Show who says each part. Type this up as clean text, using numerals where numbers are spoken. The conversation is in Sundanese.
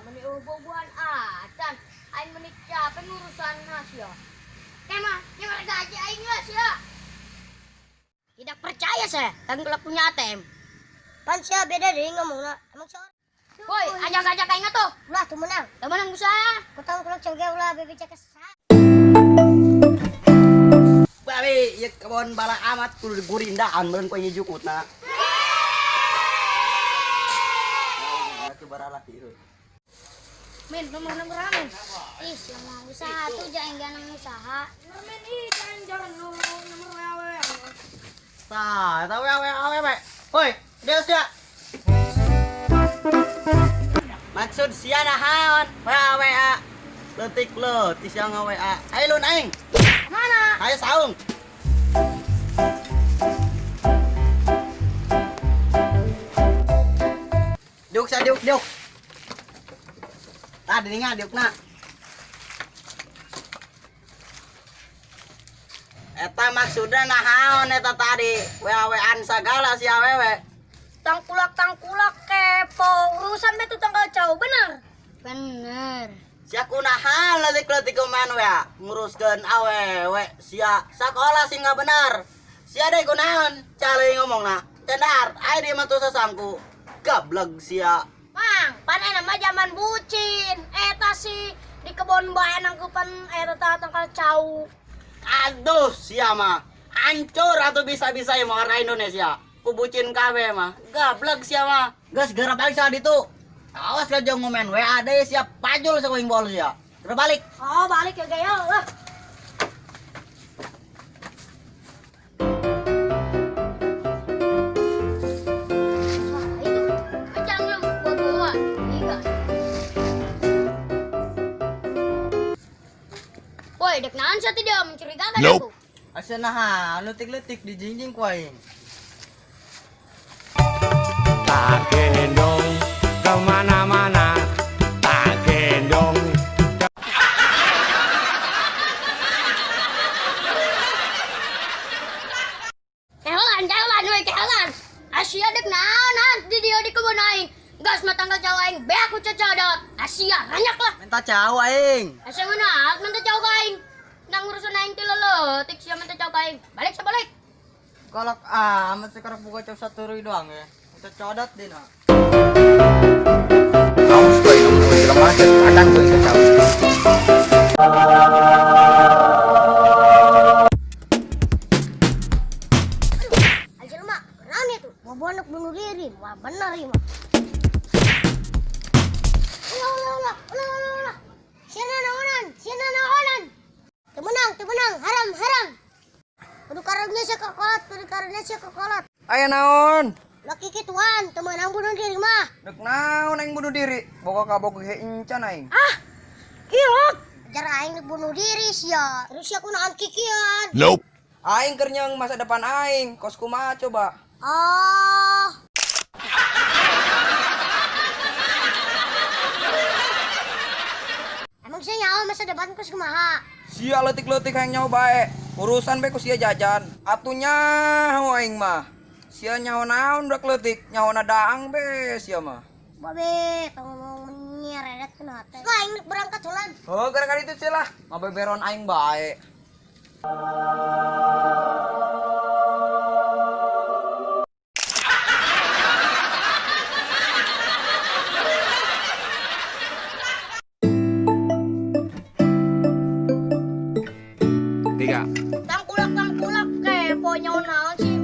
Speaker 1: Meni boboan acan. Aing meni capek ngurusan sia. Kemah, nyamar gaji aing lah sia. Tidak percaya saya, tangkulak punya ATM.
Speaker 2: Pan sia beda deh ngomongna. Emang seorang.
Speaker 1: Woi, ajak-ajak aing atuh.
Speaker 2: Ulah tuh menang.
Speaker 1: Teu menang usaha.
Speaker 2: Ku tangkulak cewek ulah bebe cek sa.
Speaker 3: Babe, ieu kebon bala amat kudu digurindaan meureun ku aing jukutna. Laki baralaki heuh.
Speaker 1: Min, nomor nomor amin.
Speaker 2: Ih, sia mah usaha tuh jangan ganang usaha.
Speaker 1: Min, ih, jangan jangan nomor WA.
Speaker 3: Tah, eta we we we we. Woi, dia sia. Maksud sia nahaon? WA WA. Leutik leutik sia nga-WA. Ayo lun aing.
Speaker 1: Mana?
Speaker 3: Ayo saung. Diuk sia diuk diuk. Tah dininga diukna. Eta maksudna nahaon eta tadi? WA-WAan sagala si awewe.
Speaker 1: Tangkulak-tangkulak kepo. Urusan be tuh tanggal jauh, bener?
Speaker 2: Bener.
Speaker 3: Sia kunahan leutik-leutik main WA nguruskeun awewe sia sakola sing nggak benar. Sia deui kunaon caleui ngomongna. Cendar, aya di mah tuh sasangku. Gableg sia.
Speaker 1: Mang, pan enak mah zaman bucin. Eta sih di kebon bae nangkupan eta tangkal cau.
Speaker 3: Aduh sia mah. Hancur atau bisa-bisa ya mau orang Indonesia. Ku bucin kabeh mah. Gableg sia mah. Geus geura balik sa ditu. Awas ka jeung ngomen WA deui sia pajul sakuing bol sia. Geura balik.
Speaker 1: Oh, balik ya gaya lah.
Speaker 2: Suara itu.
Speaker 1: Jangan lu bawa-bawa. Iya. Woi, dek naon sia tidak mencurigakan aku.
Speaker 3: Asa naha, leutik-leutik dijingjing ku aing.
Speaker 4: Tak gendong kemana-mana, tak gendong.
Speaker 1: Kehelan, kehelan, woi, kehelan. Asia dek naon naon di dia di kebun aing. Gas mah tanggal jauh aing, beak ku cecadot. Asia ranyak lah.
Speaker 3: Minta cau aing.
Speaker 1: Asia mana minta jauh ka aing. Nang urusan aing ti leutik sia minta jauh ka aing. Balik sa balik.
Speaker 3: Galak amat sekarang buka cau satu rui doang ya. Minta codot deh nah.
Speaker 5: Awas kowe nang jelema kadang kowe kacau.
Speaker 2: Aja mah, kenapa itu? Bobo anak bunuh diri. Wah, bener ini mah. Ulah, ulah, ulah, ulah, ulah, ulah. Sia naonan, sia naonan. Temenang, temenang, haram, haram. Kudu karunya sia kokolot, kudu karunya sia kokolot.
Speaker 5: Aya naon?
Speaker 2: Laki kituan, temenang bunuh diri mah.
Speaker 5: Dek naon aing bunuh diri? Boga kabog he encan aing.
Speaker 1: Ilok.
Speaker 2: Ajar aing bunuh diri sia. Terus sia kunaon kikian.
Speaker 4: Nope.
Speaker 5: Aing keur nyeung masa depan aing, kos kumaha coba?
Speaker 2: Oh. Emang sia nyawa masa depan kos kumaha?
Speaker 5: Sia leutik-leutik hayang nyawa bae. Urusan bae ku sia jajan. Atuh nyaho aing mah. Sia nyaho naon dak leutik, nyahona daang be sia mah.
Speaker 2: Babe, tong ngomong menyer edet kena teh. Sok aing berangkat jalan.
Speaker 5: Oh, gara-gara itu sih lah. Ngabeberon aing bae.
Speaker 4: Tiga.
Speaker 1: Tangkulak tangkulak kepo nyawa naon sih